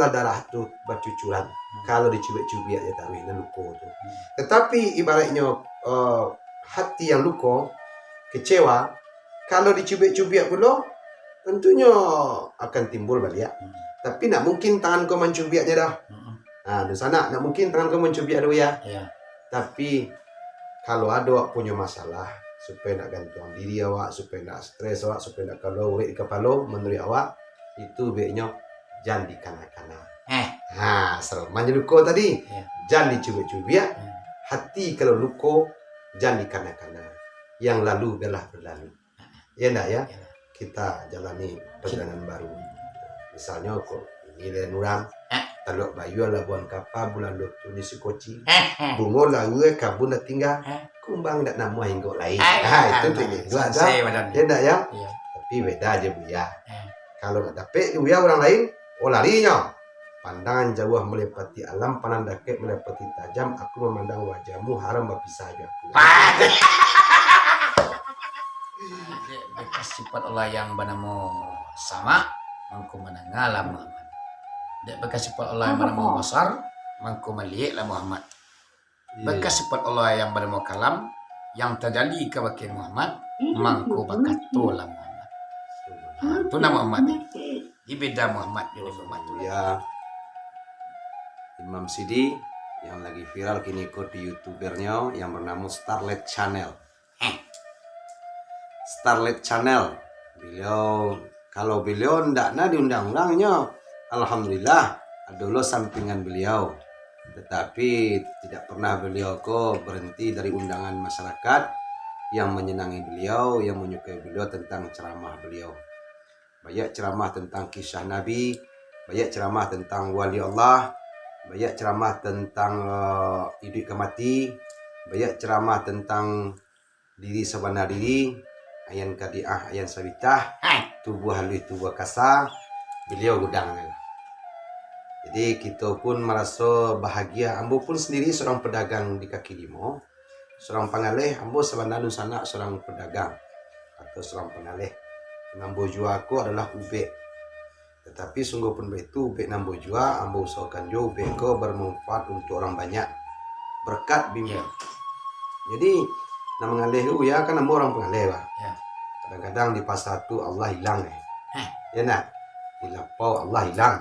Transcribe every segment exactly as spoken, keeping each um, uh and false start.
darah tu bacucuran. Kalau dicubiak-cubiak je taruih, nan luko tu. Tatapi ibaratnyo, eh, hati yang luko, kecewa, kalau dicubiak-cubiak pulo, tantunyo akan timbul baliak. Tapi ndak mungkin tangan ko mancubiaknyo doh. Ha, dunsanak, ndak mungkin tangan ko mancubiak doh, Buya. Tapi, kalau ado awak punyo masalah, supayo ndak gantuang diri awak, supayo ndak stres awak, supayo ndak kalua urek di kapalo, manuruik awak, itu baiknyo jan dikana-kana. Eh. Ha, saroman jo luko tadi. Jan dicubiak-cubiak, hati kalau luko, jan dikana-kana. Yang lalu biarlah berlalu. Ya ndak, ya? Kita jalani perjalanan baru. Misalnyo ko, ini lain urang, Taluak Bayua, Labuan Kapa, Bulan Loto, Nisi Koci, Bungo Laue, Kabun Datingga, Kumbang Dak Namuah Inggok Lain. Ha, itu tu. Ya ndak, ya? Tapi beda je, Buya. Kalau nak dapek Buya urang lain, oh, larinyo. Pandangan jauah melipati alam, pandang dakek melipati tajam, aku memandang wajahmu haram bapisah jo aku. Dek bekas sifat Allah yang banamo Sama, mangko mandangalah Muhammad. Dek bekas sifat Allah yang banamo Basar, mangko malieklah Muhammad. Bekas sifat Allah yang banamo Kalam, yang tajali kabake Muhammad, mangko bakatolah Muhammad. Ha, tu namo Muhammad ni. Jadi beda Muhammad jo Muhammad tu. Ya. Imam Sidi yang lagi viral kini ko di YouTubernyo yang bernamo Starlet Channel. Heh. Starlet Channel. Beliau, kalau beliau ndak na diundang urangnyo, alhamdulillah, ado lo sampingan beliau. Tetapi tidak pernah beliau ko berhenti dari undangan masyarakat yang menyenangi beliau, yang menyukai beliau tentang ceramah beliau. Banyak ceramah tentang kisah Nabi, banyak ceramah tentang wali Allah, banyak ceramah tentang, eh, iduik ka mati, banyak ceramah tentang diri sabana diri, ayan kadiah, ayan sabitah, tubuah haluih, tubuah kasa, beliau gudang. Jadi, kito pun maraso bahagia. Ambo pun sendiri seorang pedagang di kaki limo, seorang pangaleh, ambo sabana dunsanak seorang pedagang atau seorang pangaleh. Nan ambo jua ko adalah ubek. Tatapi sungguahpun baitu, ubek nan ambo jua, ambo usahokan juo ubek ko bermanfaat untuk orang banyak. Berkat bimbingan. Jadi, nan mangaleh tu, Buya, kan ambo orang pangaleh, bah. Kadang-kadang di pasar tu Allah hilang, eh. Ya ndak? Di lapau Allah hilang.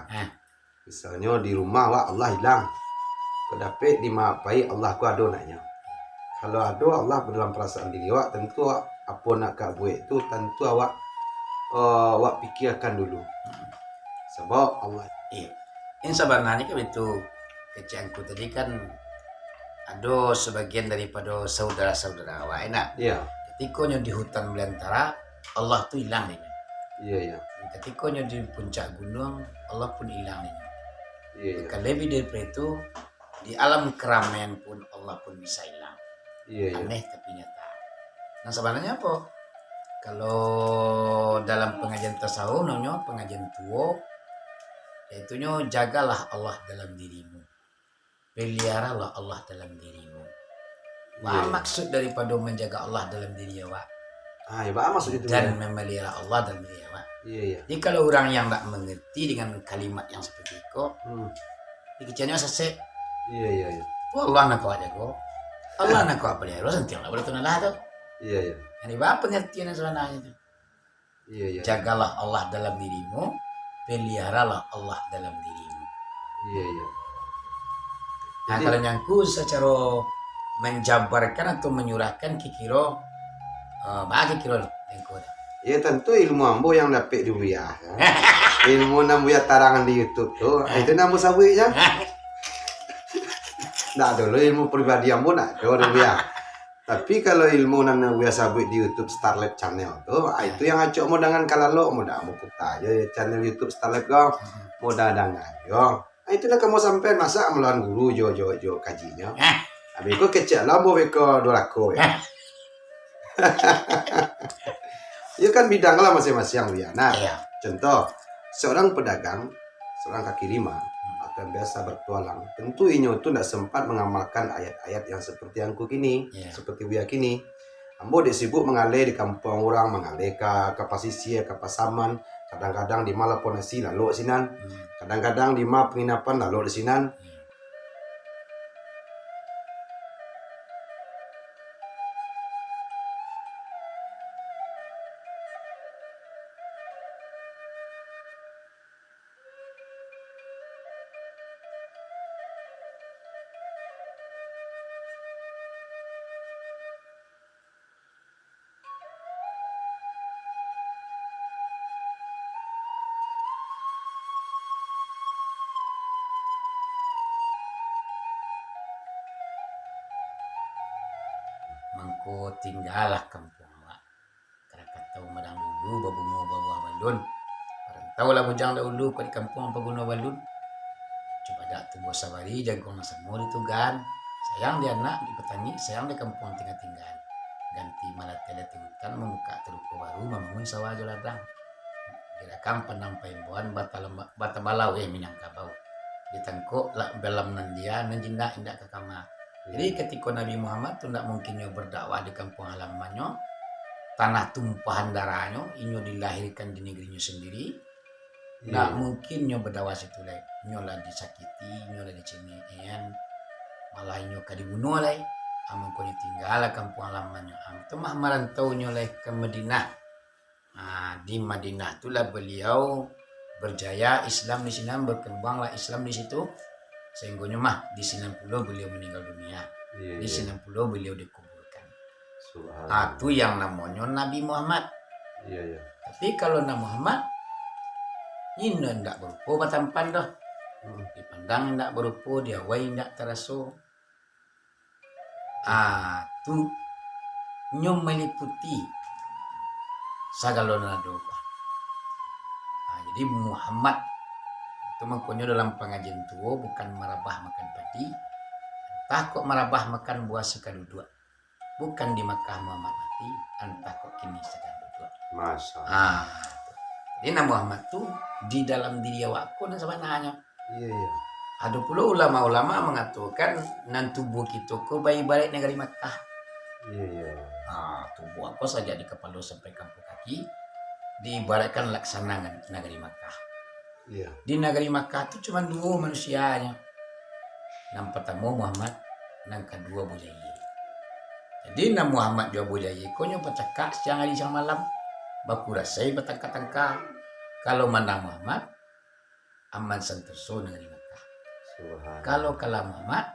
Misalnyo di rumah awak Allah hilang. Kok dapek di maapai Allah ko ado naknyo. Kalau ado Allah dalam parasaan diri awak, tantu awak, apo nak ka buek tu, tantu awak, eh, awak pikiakan dulu. Sabab Allah. Iyo. Yang sabananyo kan itu, kecek angku tadi kan ado sabagian daripado saudara-saudara awak, enak. Iyo. Katikonyo di hutan balantara, Allah tu ilang dek inyo. Iyo, iyo. Katikonyo di puncak gunuang, Allah pun ilang dek inyo. Iyo, iyo. Bahkan lebih daripado itu, di alam keramaian pun Allah pun bisa ilang. Iyo, iyo. Aneh tapi nyata. Nah, sabananyo apo? Kalau dalam pangajian tasawuf, namonyo pangajian tuo, yaitunyo jagalah Allah dalam dirimu. Peliharalah Allah dalam dirimu. Iyo, iyo. Baa maksud daripado manjaga Allah dalam diri awak? Ah, iyo, baa maksud itu, dan memelihara Allah dalam diri awak. Iyo, iyo. Jadi, kalau urang yang ndak mangerti dengan kalimat yang seperti iko, dikeceknyo sasek. Iyo, iyo, iyo. Tu Allah nan ka awak jago. Allah nan ka awak peliharo, santiang lah batunalah tu. Iyo, iyo. Jadi, baa pengertian yang sabananyo tu? Iyo, iyo. Jagalah Allah dalam dirimu, peliharalah Allah dalam dirimu. Iyo, iyo. Nah, jadi, kalau nyangku sacaro menjabarkan atau menyurahkan kikiro, eh, baa kikiro lo, nyangku tu? Ya, tantu ilmu ambo yang dapek di Buya, kan? Ilmu nan Buya tarangan di YouTube tu, itu nan ambo sabuik, kan? Ndak ado lo ilmu pribadi ambo, ndak ado di Buya. Tapi kalau ilmu nan Buya sabuik di YouTube Starlet Channel tu, ah, itu yang acok mo dangan kalalok, mo dah mo puta je channel YouTube Starlet ko, mo dah dangan yo. Ah, itu nan ka mo sampaian, masak malawan guru jo, jo, jo kajinyo. Habis ko kecek lah mo beko durako yo. Iyo kan bidang lah masing-masing, Buya. Nah, contoh, seorang pedagang, seorang kaki lima, atau yang biasa bertualang, tentu inyo tu ndak sempat mengamalkan ayat-ayat yang seperti angku kini, seperti Buya kini. Ambo dek sibuk mangaleh di kampuang urang, mangaleh ka, ka pasisia, ka Pasaman, kadang-kadang di Malapon Nasi, lalok sinan. Kadang-kadang di ma panginapan, lalok di sinan. Mangko tinggalah kampuang awak. Krakatau madang dulu, babungo babuah balun. Parantaulah bujang dahulu, kok di kampuang paguno balun. Cubadak tumbuah sabari, jaguang nan samo ditugahan. Sayang di anak, di patani, sayang di kampuang tingga-tinggaan. Ganti malateh-lateh hutan, mambukak taruko baru, mambangun sawah jo ladang. Girakang pandang paimbauan, batalam-, batabalau, eh, Minangkabau. Ditangkok lah dalam nan dia, nan jinak indak ka kama. Jadi, katiko Nabi Muhammad tu ndak mungkin nyo berdakwah di kampuang halamannyo, tanah tumpahan darahnyo, inyo dilahirkan di negerinyo sendiri, ndak mungkin nyo berdakwah situ lai. Nyo lah disakiti, nyo lah diciniak-an, malah inyo ka dibunuah lai. Amun ko nyo tinggalah kampuang halamannyo, am, tu mah marantau nyo lai ka Madinah. Ha, di Madinah tu lah beliau berjaya Islam di sinan, berkembanglah Islam di situ. Sehinggonyo mah di sinan pulo beliau meninggal dunia. Iya, di iya. Sinan pulo beliau dikuburkan. Subhanallah. Ah, tu yang namonyo Nabi Muhammad. Iya, iya. Tapi kalau Nabi Muhammad, inyo ndak barupo batampan doh. Hmm. Dipandang ndak barupo, diawai ndak taraso. Ah, tu nyo maliputi sagalo nan ado. Ah, jadi Muhammad tu mangkonyo dalam pangajian tuo bukan marabah makan padi, antah kok marabah makan buah sakaduduak. Bukan di Makkah Muhammad mati, antah kok kini sadang duduak. Masya Allah. Ah, tu. Jadi Nabi Muhammad tu di dalam diri awak ko nan sabananyo. Iya, iya. Ado pulo ulama-ulama mangatokan nan tubuah kito ko baibaraik nagari Makkah. Iya, iya. Ha, tubuah ko sajak di kapalo sampai ka kaki diibaraikkan laksana ngan-, nagari Makkah. Iya. Di nagari Makkah tu cuma duo manusianyo. Nan partamo Muhammad, nan kaduo Abu Jahil. Jadi, nan Muhammad jo Abu Jahil ko nyo bacakak siang ari siang malam, baku rasai batangka-tangka. Kalau manang Muhammad, aman santoso nagari Makkah. Subhanallah. Kalau kalah Muhammad,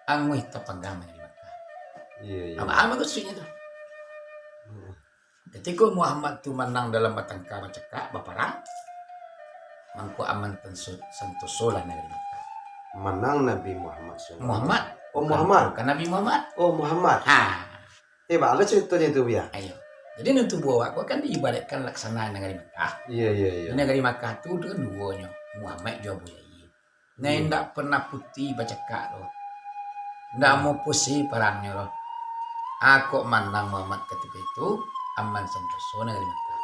anguih tapanggang nagari Makkah. Iya, iya. Apo, apo maksudnyo tu? Hmm. Katiko Muhammad tu manang dalam batangka, bacakak, baparang, mangko aman tanso-, santoso lah nagari Makkah. Manang Nabi Muhammad sallallahu alaihi wasallam. Muhammad. Oh, bukan, Muhammad. Bukan Nabi Muhammad. Oh, Muhammad. Ha. Eh, baa caritonyo tu, Buya? Ayo. Jadi, nan tubuah awak ko kan diibaraikkan laksana nagari Makkah. Iya, iya, iya. Di nagari Makkah tu, tu kan duonyo, Muhammad jo Abu Jahil. Nan indak pernah puti bacakak tu. Indak amuah pusi parangnyo tu. Ah, kok manang Muhammad katiko itu, aman santoso nagari Makkah.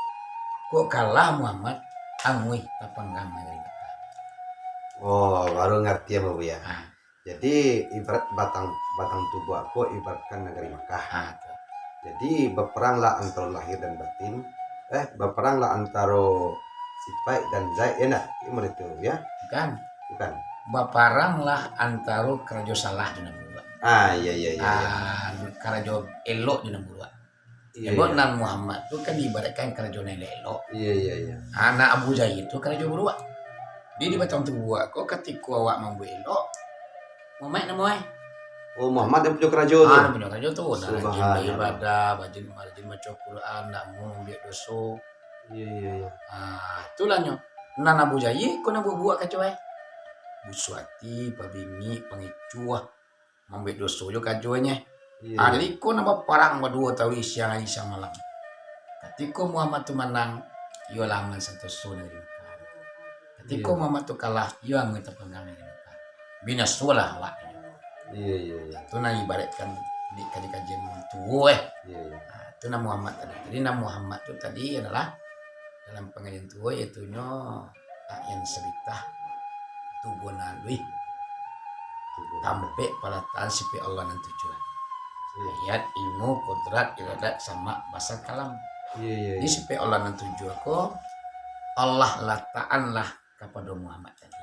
Kok kalah Muhammad, anguih tapanggang nagari Makkah. Oh, baru ngarti ambo, Buya. Ah. Jadi, ibarat batang, batang tubuah ko ibaratkan nagari Makkah. Ah, tu. Jadi, baparanglah antaro lahir dan batin. Eh, baparanglah antaro sipaik dan zaik, ya ndak? Iyo, model tu, ya? Bukan. Bukan. Baparanglah antaro karajo salah jo nan buruak. Ah, iya, iya, iya, iya. Ah, karajo elok jo nan buruak. Iya, Sebab iya. Nan Muhammad tu kan diibaratkan karajo nan elok-elok. Iya, iya, iya. Anak Abu Jahil tu karajo buruak. Jadi, di batang tubuah ko, katiko awak mambuek elok, Muhammad namo ai. Oh, Muhammad nan punyo karajo tu? Ah, nan punyo karajo tu. Nah, rajin Subhanallah. Baibadah, rajin, rajin baco Quran, ndak mau mambuek doso. Iya, iya, iya. Ah, itulah nyo. Nan Abu Jahil ko nan buruak-buruak karajo ai. Busuak ati, pabingik, pangicuah, mambuek doso jo karajonyo. Iya. Ah, jadi iko nan baparang baduo tadi siang ari siang malam. Katiko Muhammad tu manang, iyolah aman santoso nagari Makkah. Katiko Iya. Muhammad tu kalah, iyo anguih tapanggang nagari Makkah. Binasolah awaknyo. Iya, iya, iya. Tu nan ibaratkan di kaji-kajian tuo, eh. Iya, iya. Ah, tu nan Muhammad tadi. Jadi nan Muhammad tu tadi adalah dalam pangajian tuo, yaitunyo A'yan Sabitah, tubuah nan aluih, Tubuah. Tampek palatakan sifat Allah nan tujuah. Iya. Hayat, ilmu, kudrat, iradat, samak, basar, kalam. Iya, iya, Jadi iya. Sifat Allah nan tujuah ko, Allah latakanlah kapado Muhammad tadi.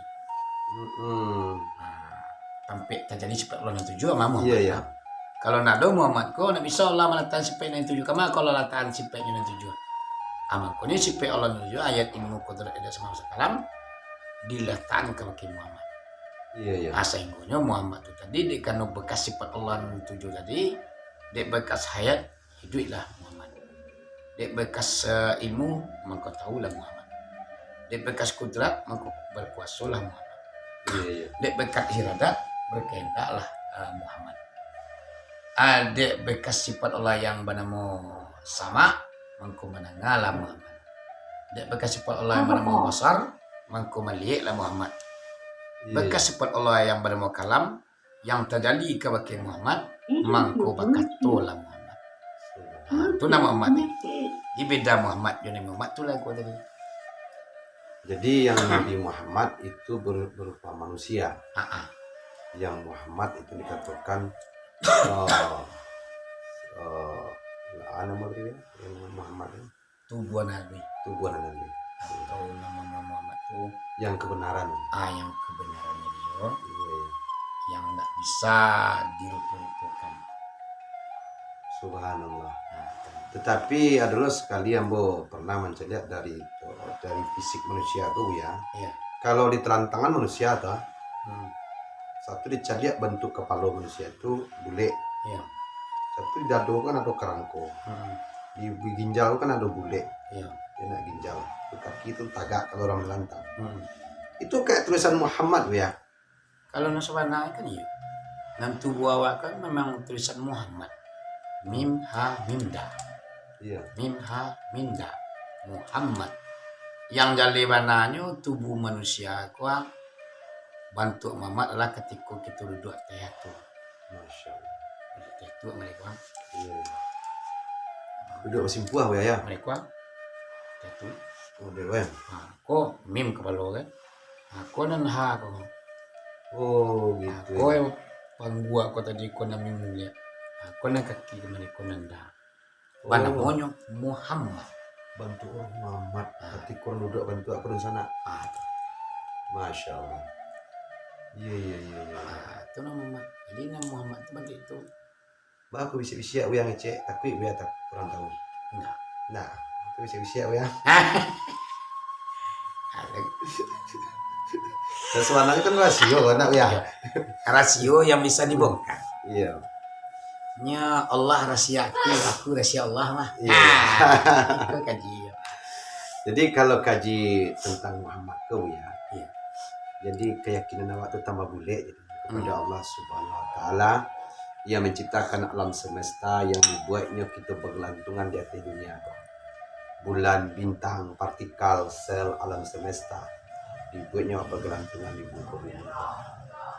Mm-mm. Nah, tampek tajadi sifat Allah nan tujuah, mah Muhammad. Iya, iya. Nah, kalau ndak ado Muhammad ko, ndak bisa Allah malatakan sifat nan tujuah. Kama kalau latakan sifatnyo nan tujuah? Amal ko ni sifat Allah nan tujuah, hayat, ilmu, kudrat, irodat, sama, kalam, dilatakan kabake Muhammad. Iya, iya. Nah, sahinggonyo Muhammad tu tadi, dek karano bekas sifat Allah nan tujuah tadi, dek bekas hayat, hiduiklah Muhammad. Dek bekas, eh, ilmu, mangko tahulah Muhammad. Dek bekas kudrat, mangko berkuasolah Muhammad. Iya, iya. Dek bekas iradat, berkehendaklah, eh, Muhammad. Ah, dek bekas sifat Allah yang banamo sama, mangko mandangalah Muhammad. Dek bekas sifat Allah yang banamo basar, mangko malieklah Muhammad. Iya, iya. Bekas sifat Allah yang banamo kalam, yang tajadi kabake Muhammad, mangko bakatolah Muhammad. Ha, tu nan Muhammad ni. Jadi beda Muhammad jo Nabi Muhammad tu lah ko tadi. Jadi yang Nabi Muhammad itu ber-, berupa manusia. Ha, ha. Yang Muhammad itu dikatakan, eh, eh, apa nama tadi ya? Yang Muhammad itu? Tubuah Nabi. Tubuah Nabi. Atau nama Muhammad tu? Yang kebenaran. Ah, yang kebenaran itu. Iya, iya. Yang ndak bisa dirupa-rupakan. Subhanallah. Nah, itu. Tetapi adalah sekali ambo pernah mancaliak dari, dari fisik manusia tu, ya. Iya. Kalau di telantangan manusia tu, hmm, satu dicaliak bentuk kepala manusia tu bulek. Iya. Satu di dado kan ada kerangko. Hmm. Di, di ginjal kan ada bulek. Iya. Dia nak ginjal. Di kaki tu tagak kalau orang melantang. Hmm. Itu kayak tulisan Muhammad, ya. Kalau nan sabananyo kan iyo. Nan tubuah awak kan memang tulisan Muhammad. Mim, ha, mim, da. Iya. Mim, ha, mim, da. Muhammad. Yang jaleh bananyo tubuh manusia ko, bantuak Muhammad adalah katiko kito duduak ateh tu. Masya Allah. Duduak ateh tu, mereka. Iya. Duduak basimpuah, ya? Mereka. Ateh tu. Oh, dia, kan? Ha, ko mim kapalo, kan? Ha, ko nan ha ko. Oh, ha, gitu, ko ya. Yang pangguak ko tadi ko nan mim mulia. Ha, ko nan kaki kemari ko nan da. Oh. Banamonyo Muhammad. Bantuak urang Muhammad. Ah. Katiko urang duduak bantuak ko dunsanak. Ah, tu. Masya Allah. Iya, iya, iya, iya. Ah, tu nan Muhammad. Jadi nan Muhammad tu bantuak itu. Ba aku bisiak-bisiak Buya ngecek, takuik Buya tak kurang tahu. Nah. Nah, aku bisiak-bisiak Buya. Sebenarnya kan rasio, anak Buya. Iya. Rasio yang bisa dibongkar. Iya. Nya Allah rahasia aku, aku rahasia Allah lah. Iya. Ah, itu kaji. Jadi, kalau kaji tentang Muhammad tu, ya. Iya. Jadi, keyakinan awak tu tambah bulek, jadi, kepada, hmm, Allah Subhanahu Wa Taala, yang menciptakan alam semesta, yang dibuatnya kita bergelantungan di atas dunia tu. Bulan, bintang, partikel, sel alam semesta, dibuatnya bergelantungan di muka bumi.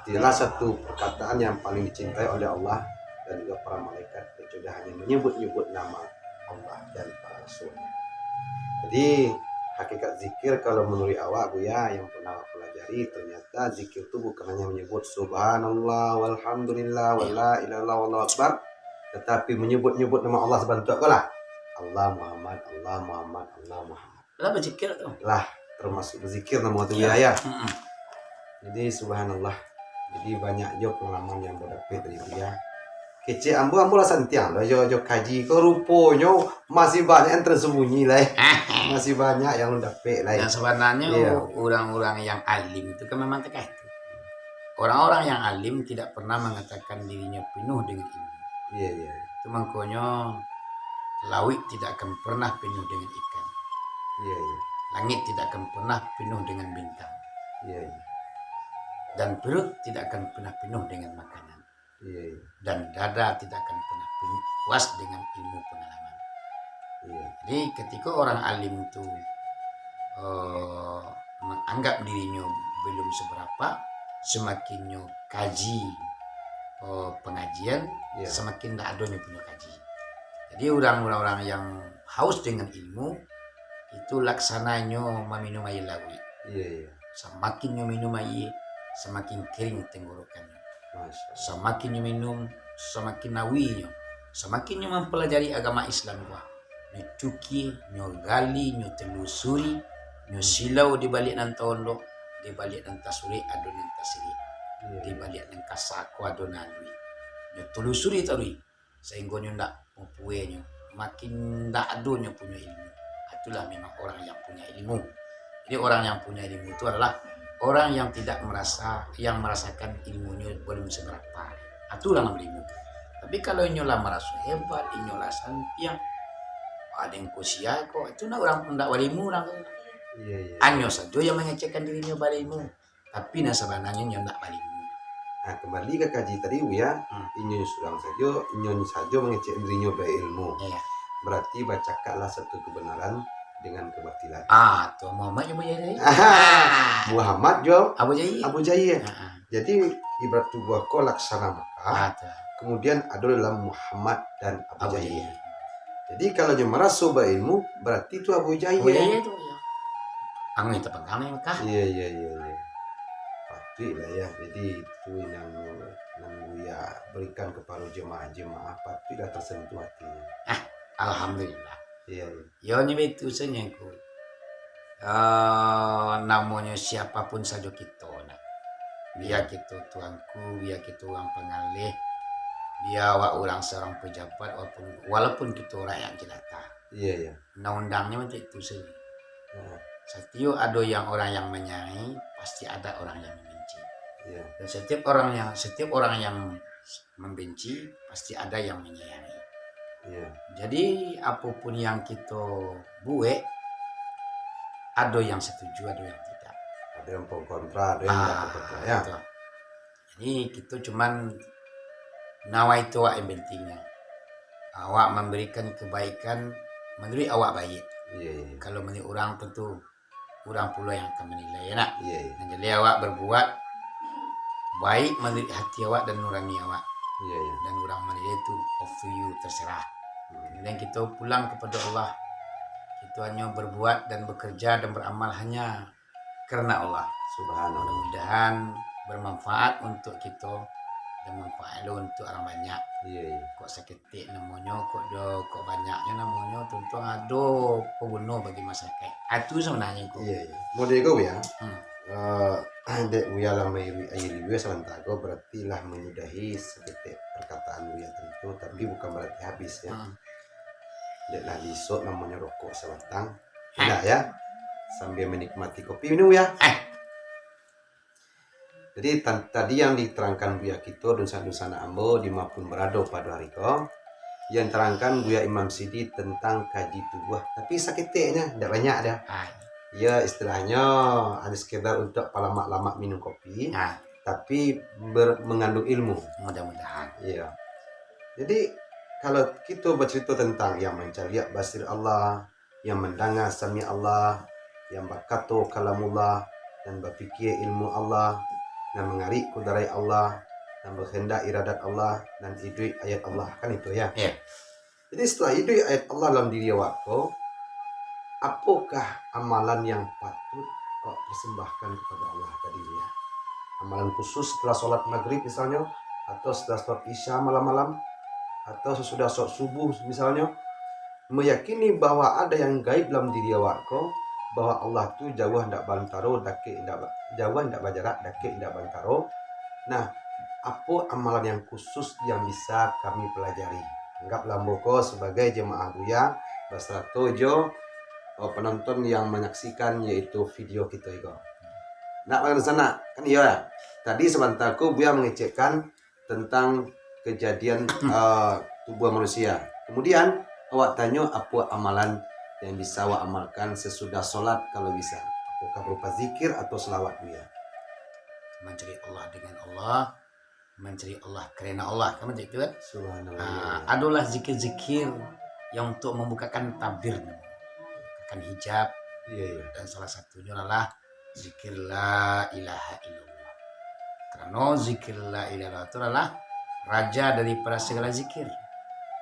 Itulah satu perkataan yang paling dicintai oleh Allah dan juga para malaikat, kecuali hanya menyebut-nyebut nama Allah dan para rasulnya. Jadi, hakikat zikir kalau menurut awak, Buya, yang pernah awak pelajari, ternyata zikir tu bukan hanya menyebut subhanallah, walhamdulillah, wala ilaha illallah, wallahu akbar, tetapi menyebut-nyebut nama Allah sebantuk ko lah. Allah Muhammad, Allah Muhammad, Allah Muhammad. Lah berzikir tu. Lah, termasuk berzikir nama tu, ya, ya. Mm-mm. Jadi, subhanallah. Jadi, banyak jo pengalaman yang ambo dapek dari Buya. Kecek ambo, ambo lah santiang lah jo, jo kaji ko, ruponyo masih banyak yang tersembunyi lah, eh. Masih banyak yang alun dapek lah, eh. Nah, sebenarnya, iya, orang-orang yang alim itu kan memang takah itu. Orang-orang yang alim tidak pernah mengatakan dirinya penuh dengan ilmu. Iya, iya. Itu mangkonyo lauik tidak akan pernah penuh dengan ikan. Iya, iya. Langit tidak akan pernah penuh dengan bintang. Iya, iya. Dan perut tidak akan pernah penuh dengan makanan. Iya, iya. Dan dada tidak akan pernah penuh, puas dengan ilmu pengalaman. Iya. Jadi, ketika orang alim tu, eh, menganggap dirinyo belum seberapa, semakinnyo kaji, eh, pengajian, iya, semakin ndak adonyo punyo kaji. Jadi, orang-orang yang haus dengan ilmu, itu laksananyo maminum aia lauik. Iya, iya. Samakin nyo minum aia, samakin kering tenggorokannyo. Masya Allah. Samakin nyo minum, samakin awinyo. Samakin nyo mampalajari agama Islam ko, nyo cuki, nyo gali, nyo telusuri, nyo silau di baliak nan taondok, Di baliak nan tasurik ado nan tasirik. Iya, iya. Di baliak nan kasa ko ado nan aluih. Nyo tulusuri taruih, sahinggo nyo ndak mampuenyo, makin ndak ado nyo punyo ilmu. Itulah memang orang yang punya ilmu. Jadi, orang yang punya ilmu itu adalah orang yang tidak merasa, yang merasakan ilmunyo belum seberapa. Itu orang berilmu. Tapi kalau inyo lah maraso hebat, inyo lah santiang, "Wah, den ko sia ko," itu nak urang ndak berilmu urang tu. Iya, iya. Hanyo sajo yang mengecekkan dirinyo berilmu, tapi nan sabananyo inyo ndak berilmu. Nah, kembali ka kaji tadi, Buya, Hmm. inyo surang sajo, inyo sajo mangecek dirinyo berilmu. Iya. Berarti bacakaklah satu kebenaran dengan kebatilan. Ah, tu Muhammad jo Abu Jahil. Aha. Ah. Muhammad jo Abu Jahil. Abu Jahil. Ah, ah. Jadi, ibarat tubuah ko laksana Makkah, Ah, tu. kemudian ado dalam Muhammad dan Abu Abu Jahil. Jahil. Jadi, kalau nyo maraso berilmu, berarti tu Abu Jahil. Abu Jahil tu, ya. Angin terpenggang di Mekah. Iya, iya, iya, iya. Patuiklah, ya. Jadi, itu nan, nan Buya berikan kepada jemaah-jemaah, patuiklah tersentuh hatinya. Ah, alhamdulillah. Iya, iya. Yo, nyo baitu sajo ko. Eh, namonyo siapapun sajo kito, nak. Bia Iya. kito tuanku, bia kito urang pangalih, bia awak urang seorang pejabat, walaupun, walaupun kito rakyat jelata. Iya, iya. Undang-undangnyo macam itu sajo. Heeh. Satiok ado yang orang yang menyayangi, pasti ada orang yang membenci. Iya. Dan setiap orang yang, setiap orang yang membenci, pasti ada yang menyayangi. Iya. Jadi, apapun yang kito buek, ado yang setuju, ado yang tidak. Ado yang pro kontra, ado yang Ah, tidak pro kontra, ya. betul. Jadi, kito cuman nawaitu awak yang pentingnyo. Awak memberikan kebaikan manuruik awak baiak. Iya, iya. Kalau manuruik urang, tentu urang pulo yang akan menilai, ya nak? Iya, iya. Nan jaleh awak berbuat baik manuruik hati awak dan nurani awak. Iya, iya. Dan urang menilai tu up to you, terserah. Hmm. Kemudian kito pulang kepada Allah. Kito hanyo berbuat dan bekerja dan beramal hanya karena Allah. Subhanallah. Mudah-mudahan bermanfaat untuk kito dan manfaat lo untuk orang banyak. Iya, iya. Kok sakit Tek namonyo, kok do, kok banyaknyo namonyo, tuntuang ado paguno bagi masyarakat. Ah, tu sabananyo ko. Iya, iya. Model ko, ya. Hmm. Eh, dek Buya lah mairuik aia liua sabanta ko, berarti lah manyudahi saketek perkataan Buya tadi tu, tapi Hmm. bukan berarti habis, ya. Hmm. Dek lah diisok namonyo rokok sabatang. Hah? Indak, ya. Sambil menikmati kopi minum, ya. Eh. Jadi, tan-, tadi yang diterangkan Buya kito, dunsanak-dunsanak ambo, di ma pun barado pado hari ko, yang terangkan Buya Imam Sidi tentang kaji tubuah, tapi saketeknyo, ndak banyak doh. Ah. Ya, istilahnyo, hanya sekedar untuk palamak-lamak minum kopi, Ah. tapi ber-, mengandung ilmu. Mudah-mudahan. Iya. Jadi, kalau kito bacarito tentang yang mancaliak basir Allah, yang mandanga sami Allah, yang bakato kalamullah, nan bapikia ilmu Allah, nan mangarik kudaraik Allah, nan bakandak iradat Allah, nan iduik ayat Allah. Kan itu, ya? Iya. Jadi, setelah iduik ayat Allah dalam diri awak ko, apokah amalan yang patut awak persembahkan kepada Allah tadi, ya? Amalan khusus setelah sholat maghrib misalnyo, atau setelah sholat isya malam-malam, atau sesudah sholat subuh misalnyo, meyakini bahwa ada yang gaib dalam diri awak ko, bahwa Allah tu jauah ndak bantaro, dakek ndak ba-, jauah ndak bajarak, dakek ndak bantaro. Nah, apo amalan yang khusus yang bisa kami pelajari? Anggaplah ambo ko sebagai jemaah Buya, basarato jo, eh, penonton yang menyaksikan, yaitu video kito iko. Nak makan sana, kan iyo ya? Tadi sabanta ko Buya mengecekkan tentang kejadian, eh, tubuah manusia. Kemudian, awak tanyo, apo amalan yang bisa awak amalkan sesudah sholat kalau bisa? Apakah berupa zikir atau selawat, Buya? Mencari Allah dengan Allah, mencari Allah karena Allah, kan macam itu, kan? Subhanallah. Ah, adalah zikir-zikir yang untuk membukakan tabir, membukakan hijab. Iya, iya. Dan salah satunya adalah zikir la ilaha illallah. Karena zikir la ilaha illallah itu adalah raja daripada segala zikir.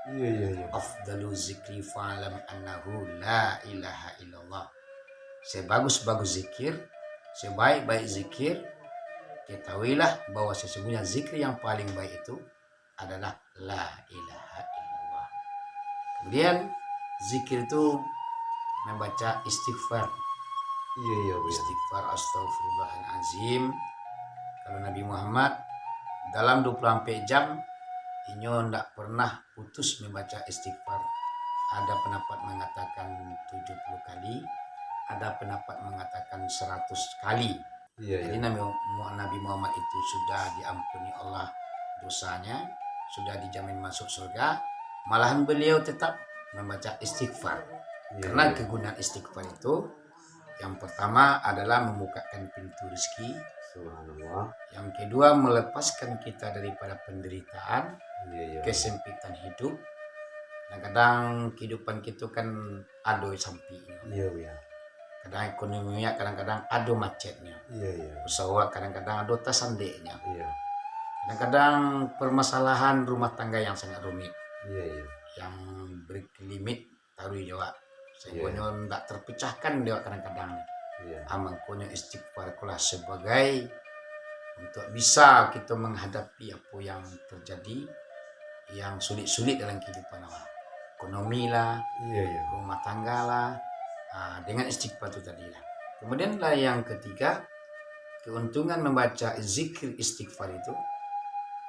Iya, iya, iya. Afdalu zikri fa'lam annahu la ilaha illallah. Sebagus-bagus zikir, sebaik-baik zikir, ketahuilah bahwa sesungguhnya zikir yang paling baik itu adalah la ilaha illallah. Kemudian, zikir itu membaca istighfar. Iya, iya, Buya. Istighfar, astagfirullahalazim. Kalau Nabi Muhammad, dalam dua puluh ampek jam, inyo ndak pernah putus membaca istighfar. Ada pendapat mengatakan tujuh puluh kali, ada pendapat mengatakan seratus kali. Iya, iya. Jadi Nabi, Nabi Muhammad itu sudah diampuni Allah dosanya, sudah dijamin masuk surga, malahan beliau tetap membaca istighfar. Iya, karena iya. Kegunaan istighfar itu, yang pertama adalah membukakan pintu rezeki. Subhanallah. Yang kedua, melepaskan kita daripada penderitaan, iya, iya, kesempitan hidup. Kadang-kadang kehidupan kita kan ado sampiknyo. Iya, iya. Kadang ekonomi kadang-kadang ado macetnyo. Iya, iya. Usaha kadang-kadang ado tasandeknyo. Iya. Kadang-kadang permasalahan rumah tangga yang sangat rumit. Iya, iya. Yang berkelimit taruih di awak. Sehinggonyo, iya, ndak terpecahkan di awak kadang-kadang. Iya. Ah, mangkonyo istighfar itulah sebagai untuk bisa kita menghadapi apa yang terjadi, yang sulit-sulit dalam kehidupan awak. Ekonomi lah, iya, iya, rumah tangga lah, ah, dengan istighfar itu tadi lah. Kemudian lah yang ketiga, keuntungan membaca zikir istighfar itu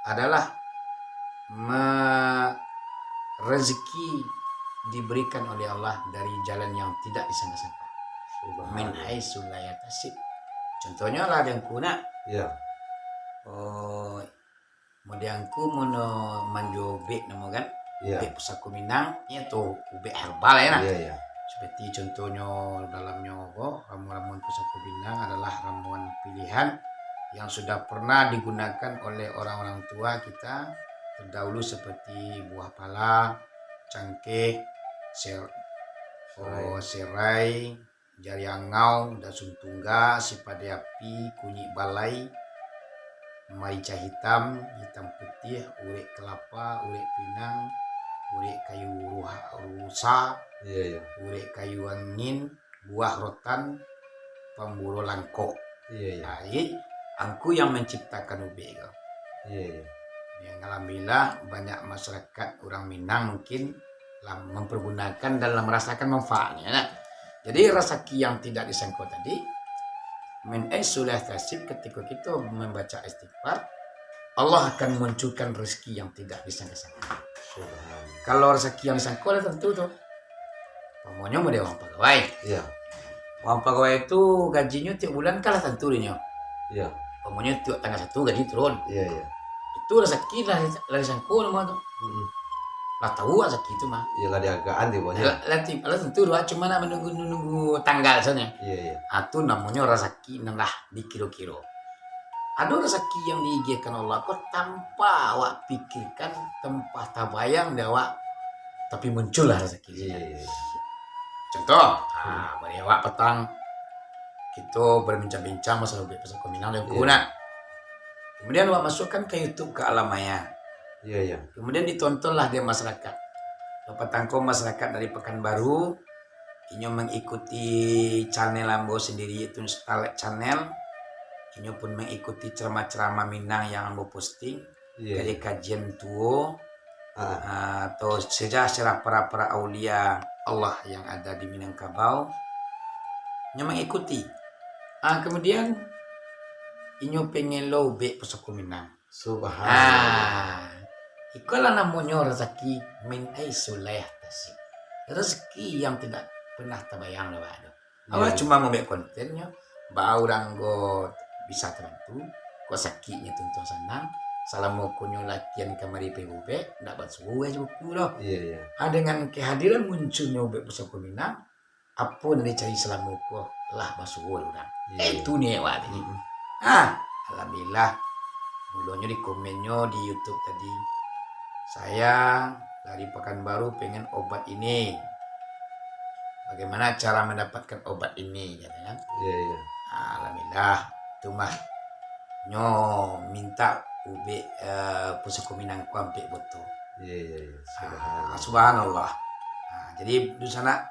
adalah me-, rezeki diberikan oleh Allah dari jalan yang tidak disangka-sangka. Subhanallah. Min haitsu la yahtasib. Contohnyo lah, Dengku, nak. Ya. Oh, Mode angku mono manjuo ubek namo kan? Iya. Ubek pusako Minang, iyo tu ubek herbal ya nah. Iya, iya. Seperti contohnyo dalamnyo ko, ramuan-ramuan pusako Minang adalah ramuan pilihan yang sudah pernah digunakan oleh orang-orang tua kita terdahulu seperti buah pala, cangkeh, ser-, serai. Oh, serai, jari angau, dasun tungga, sipade api, kunyik balai, marica hitam, hitam putiah, urek kelapa, urek pinang, urek kayu ruha-, rusa, iya, iya, urek kayu angin, buah rotan, pamburo langkok. Iya, iya. Nah, jadi, angku yang menciptakan ubek ko. Iya, iya. Yang alhamdulillah, banyak masyarakat urang Minang mungkin lah mempergunakan dan lah merasakan manfaatnya, nah. Jadi, rasaki yang tidak disangko tadi, min haitsu la yahtasib, ketika kita membaca istighfar, Allah akan munculkan rezeki yang tidak disangka-sangka. Subhanallah. Kalau rezeki yang disangko lah tentu tu. Umpamonyo model urang pagawai. Iya. Urang pagawai tu gajinyo tiok bulan kan lah tantu dinyo. Iya. Umpamonyo tiok tanggal satu gaji turun. Iya, iya. Itu rasaki lah, lah disangko namo tu. Mm-mm. Lah tahu rasaki tu mah. Iya, lah diagaan tibo nyo. Lah, lah ti-, lah tantu tu, cuma nak menunggu-nunggu tanggal sajo. Iya, iya. Ah, tu namonyo rasaki nan lah dikiro-kiro. Ado rasaki yang diagiahkan Allah ko tanpa awak pikirkan, tanpa tabayang di awak, tapi muncullah rasaki. Iya, iya, iya. Contoh, hmm, ah, bari awak patang, kito berbincang-bincang masalah ubek pusako Minang dan, iya, ko nah. Kemudian awak masukkan ka YouTube ka Alamaya. Iya, iya. Kemudian ditontonlah dek masyarakat. Patang ko masyarakat dari Pekanbaru, inyo mengikuti channel ambo sendiri, yaitu Starlight Channel. Inyo pun mengikuti ceramah-ceramah Minang yang ambo posting, iya, kaji-kajian tuo, ah, ah, atau sejarah-sejarah para-para aulia Allah yang ada di Minangkabau. Inyo mengikuti. Ah, kemudian, inyo pengen lo ubek pusako Minang. Subhanallah. Ah, ikolah namonyo rasaki min haitsu la yahtasib. Rasaki yang tidak pernah tabayang dek awak tu. Awak, iya, cuma mambuek kontennyo, baa urang ko bisa tabantu, ko sakiknyo tuntuang sanang, salamo ko nyo latihan kamari pai ubek, ndak basuo buku doh. Iya, iya. Ah, dengan kehadiran munculnyo ubek pusako Minang, apo nan dicari salamo ko lah basuo dek urang. Iya, eh, iya. Itu niat awak tadi. Mm-mm. Ah, alhamdulillah. Mulonyo di komennyo di YouTube tadi, "Saya dari Pekanbaru pengen obat ini. Bagaimana cara mendapatkan obat ini?" katanya. Iya, iya. Ah, alhamdulillah. Tu mah. Nyo minta ubek, eh, pusako Minang ko ampek botol. Iya, iya, iya. Ah, subhanallah. Subhanallah. Ah, jadi, dunsanak,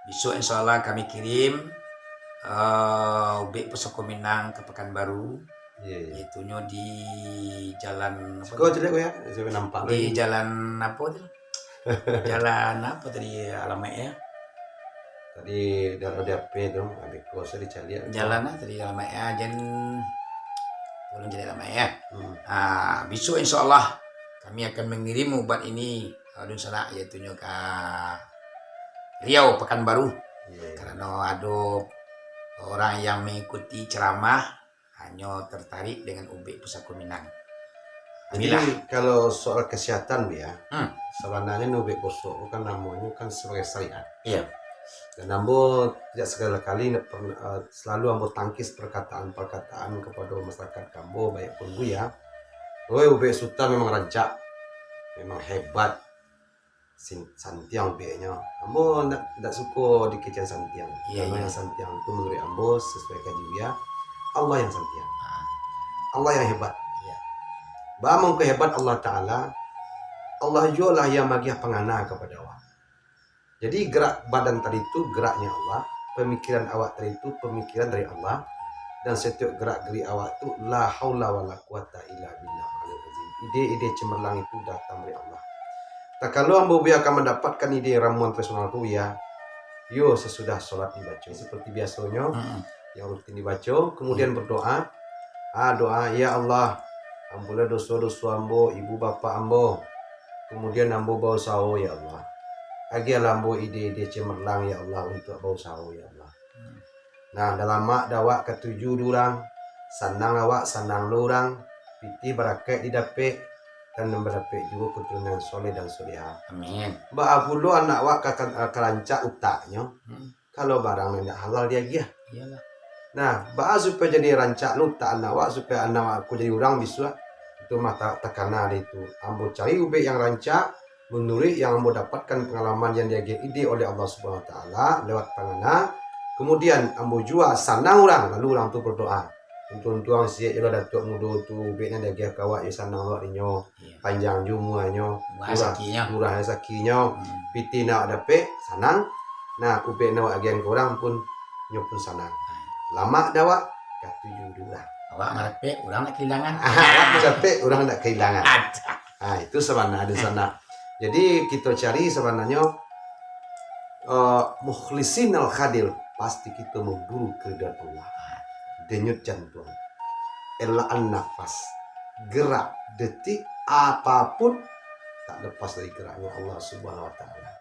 besok insya Allah kami kirim, eh, ubek pusako Minang ka Pekanbaru. Iya, iya. Yaitunyo di jalan apo tu? Siko caliak ko ya, sampai nampak di lagi. Jalan apo tu? Jalan apo tadi alamatnyo? Tadi dalam di H P tu, habis ko saya dicaliak. Jalan lah tadi dalam air, jen ulun caliak dalam air. Hmm. Ha, besok insya Allah kami akan mengirim ubat ini, eh, dunsanak, yaitunyo ka Riau, Pekanbaru. Iya, iya. Karena ada orang yang mengikuti ceramah, hanyo tertarik dengan ubek pusako Minang. Jadi, kalau soal kesehatan, Buya, hmm, sabananyo ubek bosok tu kan namonyo kan sebagai syariat. Iya. Dan ambo tidak segala kali nak pernah, eh, selalu ambo tangkis perkataan-perkataan kepada masyarakat ambo, baik pun Buya. Oi, ubek Sutan memang rancak, memang hebat. Sin-, santiang ubeknyo. Ambo ndak, ndak suko dikecekan santiang. Iya, karena iya. Yang santiang tu menurut ambo sesuai kaji Buya, Allah yang santiang. Ah. Allah yang hebat. Iya. Baa mangko hebat Allah Ta'ala, Allah juo lah yang magiah pangana kepada awak. Jadi gerak badan tadi tu geraknya Allah, pemikiran awak tadi tu pemikiran dari Allah, dan setiap gerak-gerik awak tu la haula wala quwata illa billah aliyil azim. Ide-ide cemerlang itu datang dari Allah. Takalo ambo Buya akan mendapatkan ide ramuan tradisional tu, Buya, yo, sesudah solat dibaco. Seperti biasonyo, hmm, yang rutin dibaco, kemudian, hmm, berdoa. Ah, doa, "Ya Allah, ampunlah doso-doso ambo, ibu bapak ambo. Kemudian ambo bausaho, ya Allah. Agiahlah ambo ide-ide cemerlang, ya Allah, untuak bausaho, ya Allah." Hmm. Nah, dalamak dek awak katuju di urang, sanang awak, sanang lo urang, pitih barakaik didapek, dan nan badapek juo keturunan soleh dan soleha. Amin. Baa pulo anak awak ka, ka, ka rancak utaknyo, hmm, kalau barang nan indak halal diagiah? Iyalah. Nah, baa supayo jadi rancak lo utak anak awak, supayo anak awak ko jadi urang bisuak? Itu mah ta-, takana dek itu. Ambo cari ubek yang rancak, manuruik yang ambo dapatkan pangalaman yang diagiah ide oleh Allah Subhanahu Wa Taala lewat pangana. Kemudian ambo jua sanang urang, lalu urang tu berdoa. Untuang-untuang siek jolah Datuak Mudo tu, ubek nan diagiah ka awak, yo sanang awak dinyo, iya, panjang jo umuanyo, murah, murah rezakinyo, hmm, pitih nan awak dapek, sanang. Nah, ubek nan awak agiahan ka urang pun, nyo pun sanang. Hmm. Lamak dek awak, katuju dek urang. Awak mandapek, urang ndak kahilangan. Awak mandapek, urang ndak kahilangan. Adah. Ah, itu sabana di sana. Jadi, kito cari sabananyo, eh, mukhlisin al khadil, pasti kito mamburu keridaan Allah. Denyut jantuang, elaan nafas, gerak, detik, apapun, tak lepas dari geraknya Allah Subhanahu Wa Taala.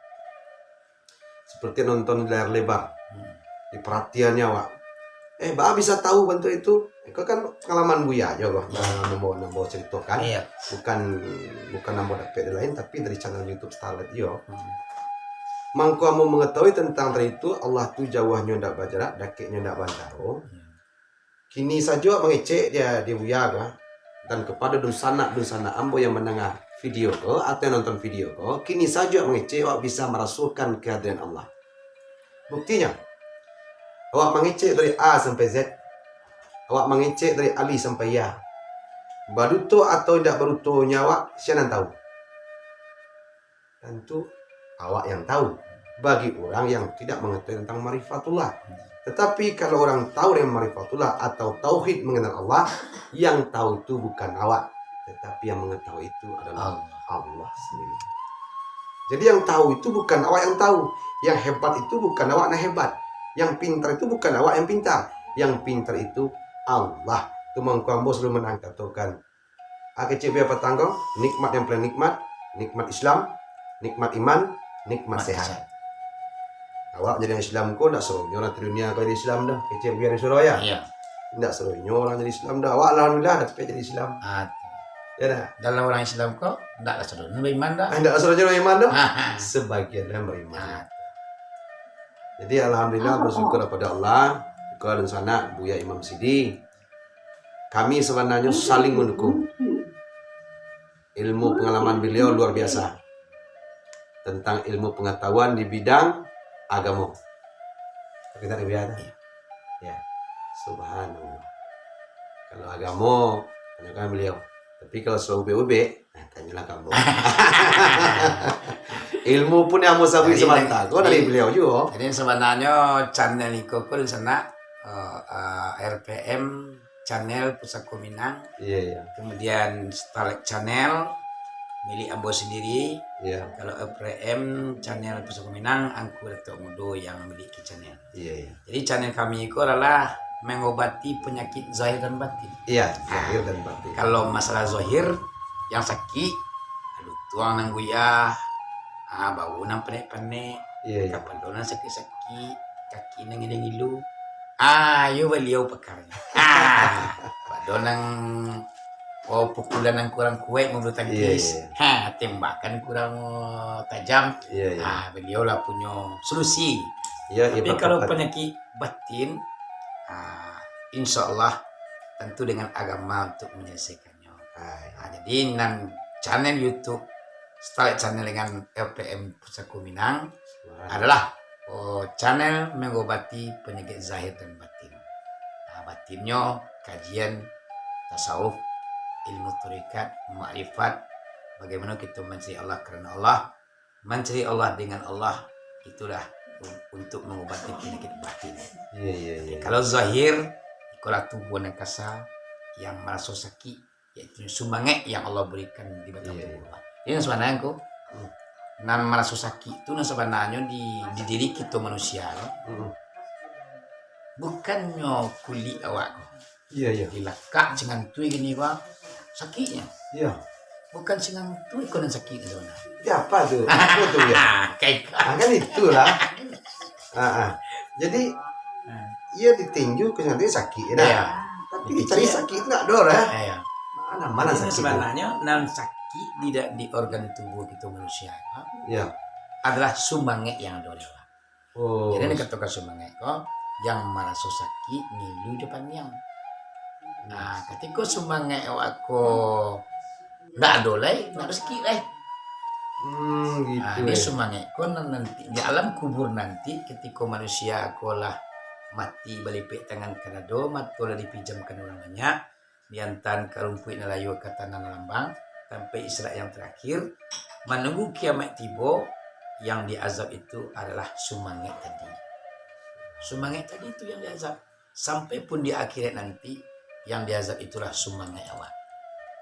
Seperti nonton di layar lebar. Hmm. Diperhatiannya awak. Eh, baa bisa tahu bantuak itu? Itu kan pangalaman Buya jo, bah, hmm, nan ambo, nan ambo caritokan. Iya. Bukan, bukan ambo dapek dari lain, tapi dari channel YouTube Starlight iyo. Hmm. Mangko ambo mangatahui tantang tadi tu, Allah tu jauahnyo ndak bajarak, dakeknyo ndak baantaro. Hmm. Kini sajo mangecek di, di Buya ko, dan kapado dunsanak-dunsanak ambo yang mandanga video ko, atau yang nonton video ko, kini sajo mangecek awak bisa marasokan kehadiran Allah. Buktinyo, awak mangecek dari A sampai Z, awak mangecek dari alif sampai ya. Baduto atau indak badutonyo awak, sia nan tahu? Tantu awak yang tahu, bagi urang yang tidak mangatahui tantang marifatullah. Tatapi, kalau urang tahu dengan marifatullah atau tauhid manganal Allah, yang tahu tu bukan awak, tatapi yang mangatahui itu adalah Allah, Allah sendiri. Jadi, yang tahu itu bukan awak yang tahu, yang hebat itu bukan awak nan hebat, yang pintar itu bukan awak yang pintar, yang pintar itu Allah. Tu mangko ambo salalu manang katokan, Ah, kecek Buya patang ko, nikmat yang paling nikmat, nikmat Islam, nikmat iman, nikmat sehat. Awak jadi urang Islam ko, ndak saronyo urang di dunia ko jadi Islam doh. Kecek Buya di Surabaya. Iya. Ndak saronyo urang jadi Islam doh. Awak alhamdulillah dapek jadi Islam. Ah. Ya dah? Dalam urang Islam ko, ndak saronyo beriman doh. Ah, ndak saronyo beriman doh. Ah. Sebagian yang beriman. Ah. Jadi, alhamdulillah, bersyukur kepada Allah. Syukur dan sanak Buya Imam Sidi. Kami sabananyo saling mandukung. Ilmu pangalaman baliau luar biasa tantang ilmu pangatahuan di bidang agamo. Tapi tak dibiarkan. Ya. Subhanallah. Kalau agamo, tanyokan baliau. Tapi kalau soal ubek-ubek, nah, tanyolah ka ambo. Ilmu pun yang ambo sabuik sabanta ko dari baliau juo. Jadi, sabananyo channel iko ko di sana, eh, eh, R P M channel Pusako Minang. Iya, iya. Kemudian Starlight Channel, milik ambo sandiri. Iya. Kalau F R M channel Pusako Minang, Angku Datuak Mudo yang mamiliki channel. Iya, iya. Jadi, channel kami ko adalah mengobati penyakit zahir dan batin. Iya, zahir dan batin. Kalau masalah zahir, yang sakik, lutuang nan guyah, ah, bahu nan panek-panek, iya, iya, kapalo nan sakik-sakik, kaki nan ngilu-ngilu. Ah, iyo baliau pakarnyo. Ah, pado nan, oh, pukulan nan kurang kuaik mabulu tangkis. Iya, iya. Ha, tembakan kurang, oh, tajam. Iya, iya. Ah, baliau lah punyo solusi. Iya, iya. Tapi kalau penyakit batin, ah, insya Allah tentu dengan agama untuk menyelesaikan. Ah, jadi nan channel YouTube Starlight Channel dengan F P M Pusako Minang adalah, oh, channel mengobati penyakit zahir dan batin. Nah, batinnyo kajian tasawuf, ilmu tarekat, makrifat, bagaimana kita mencari Allah karena Allah, mencari Allah dengan Allah, itulah un-, untuk mengobati penyakit batin. Iya, iya, iya. Kalau zahir, ikolah tubuh nan kasa, yang maraso sakik, yaitu sumangaik yang Allah berikan di batang, iya, tubuh. Jadi, nan sabananyo ko, hmm, nan maraso sakik tu nan sabananyo di, di diri kito manusia ko. Hmm. Bukannyo kulik awak ko. Iya, iya. Dilakak singantui gini, Bang. Sakiknyo. Iya. Bukan singantui ko nan sakik sabananyo. Ya, apa tu? Apa tu, ya? Kayak ah, kan itulah. Ah, ah. Jadi, hmm, iya ditinju ke singantui sakik, ya, dah? Iya. Tapi dicari sakik tu tak ada, dah. Iya. Mana, mana sakit tu? Jadi, sabananyo, nan sakik di, di organ tubuh kito manusia, ya, iya, adalah sumangaik yang ada di dalam. Oh. Jadi, nan dikatokan sumangaik ko, yang maraso sakik, ngilu jo paniang. Nah, katiko sumangaik awak ko ndak ado lai, ndak ado sakik lai. Hmm, gitu. Nah, ini ya. Sumangaik ko nan nanti, di alam kubur nanti, katiko manusia ko lah mati, balipek tangan ka dado, mato lah dipinjamkan urang banyak, diantaan ka rumpuik nan layua, ka tanah nan lambang, sampai Isra yang terakhir, manunggu kiamaik tibo, yang diazab itu adalah sumangaik tadi. Sumangaik tadi itu yang diazab. Sampai pun di akhirat nanti, yang diazab itulah sumangaik awak.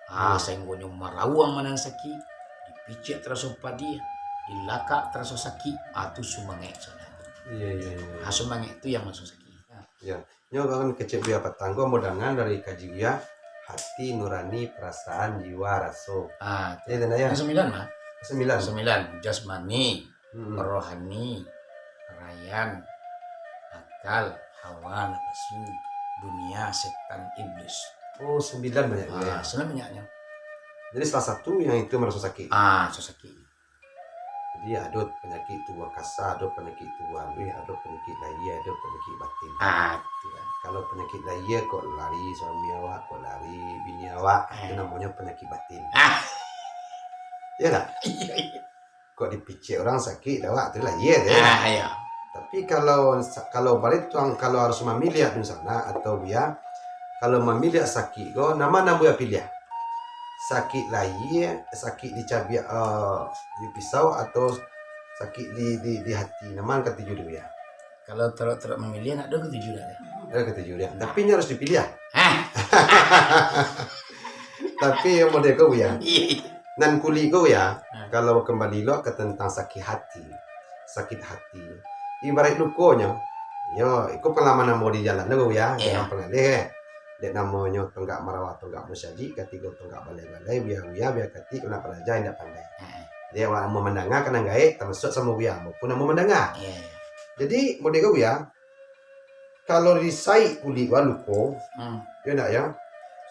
Ah, hmm, sahinggonyo marawang manang sakik, dipicik taraso padiah, dilakak taraso sakik, ah, tu sumangaik sabananyo. Iya, iya, iya. Ah, sumangaik tu yang maso sakik. Ah. Iya. Nyo kan kecek Buya patang ko, ambo danga dari kaji Buya, hati nurani, perasaan, jiwa, raso. Ah, tu. Iya, tanda ya? Yang sembilan, mah. Sembilan. Sembilan, jasmani, hmm, rohani, rayan, akal, hawa, napasu, dunia, setan, iblis. Oh, sembilan banyak tu, ah, ya? Sembilan banyaknyo. Jadi salah satu yang itu maraso sakik. Ah, maraso sakik. Jadi, ado panyakik tubuah kasa, ado panyakik tubuah aluih, ado panyakik lahia, ado panyakik batin. Ah, tu lah. Kalau panyakik lahia kok lari suami awak, kok lari bini awak, itu, eh, namonyo panyakik batin. Ah. Iya tak? Iya, iya. Kok dipicik urang sakik di awak, tu lahia tu. Ah, iya. Tapi kalau, kalau balik tuang, kalau harus mamiliah dunsanak atau Buya, kalau mamiliah sakik ko, nan ma nan Buya piliah? Sakik lahia, sakik dicabiak, eh, di pisau, atau sakik di, di, di hati? Nan ma nan katuju di Buya? Kalau taruih-taruih mamiliah, ndak ado katuju dah. Ndak ado katuju dah. Tapi nyo harus dipiliah. Hah? Tapi yang model ko, Buya. Iya, iya. Nan kulik ko, Buya, hmm, kalau kembali lo ke tentang sakit hati. Sakit hati. Ibarat lukonyo, yo, iko pengalaman ambo di jalan tu, Buya. Iya. Jangan pengalih, eh. Dek namonyo tonggak marawa, tonggak musajik, katigo tonggak balai-balai, Buya-Buya, Buya Katik, kena palaja indak pandai. Heeh. Jadi, awak amuah mandanga ka nan gaek, tamasuak samo Buya, ambo pun amuah mandanga. Iya, iya. Jadi, model ko, Buya, kalau disaik kulik ko luko, hmm, yo ndak, yo?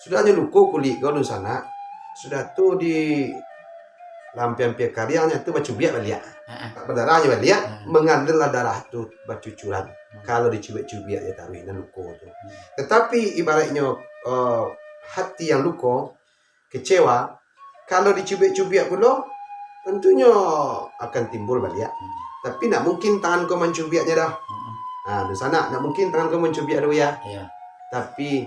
Sudahnyo luko kulik ko dunsanak, sudah tu di lampiang-lampiang kariangnyo tu bacubiak baliak. Heeh. Badarahnyo baliak, heeh, mangalirlah darah tu bacucuran. Hmm. Kalau dicubiak-cubiak jo taruih nan luko tu. Hmm. Tatapi ibaratnyo, eh, hati yang luko, kecewa, kalau dicubiak-cubiak pulo, tantunyo akan timbul baliak. Hmm. Tapi ndak mungkin tangan ko mancubiaknyo doh. Hmm. Ha, dunsanak, ndak mungkin tangan ko mancubiak doh, Buya. Iya. Tapi,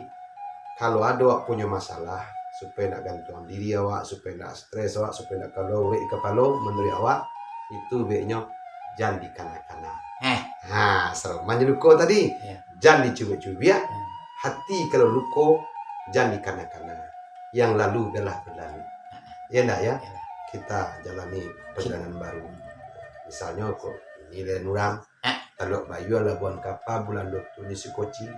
kalau ado awak punyo masalah, supayo ndak gantuang diri awak, supayo ndak stres awak, supayo ndak kalua urek di kapalo, manuruik awak, itu baiknyo jan dikana-kana. Eh. Ha, saroman jo luko tadi. Iya. Jan dicubiak-cubiak, hmm, hati kalau luko, jan dikana-kana. Yang lalu biarlah berlalu. Heeh. Iya ndak, ya? Iyalah. kita jalani perjalanan baru. Misalnyo ko, ini lain urang, Taluak Bayua, Labuan Kapa, Bulan Doto di Sikoci,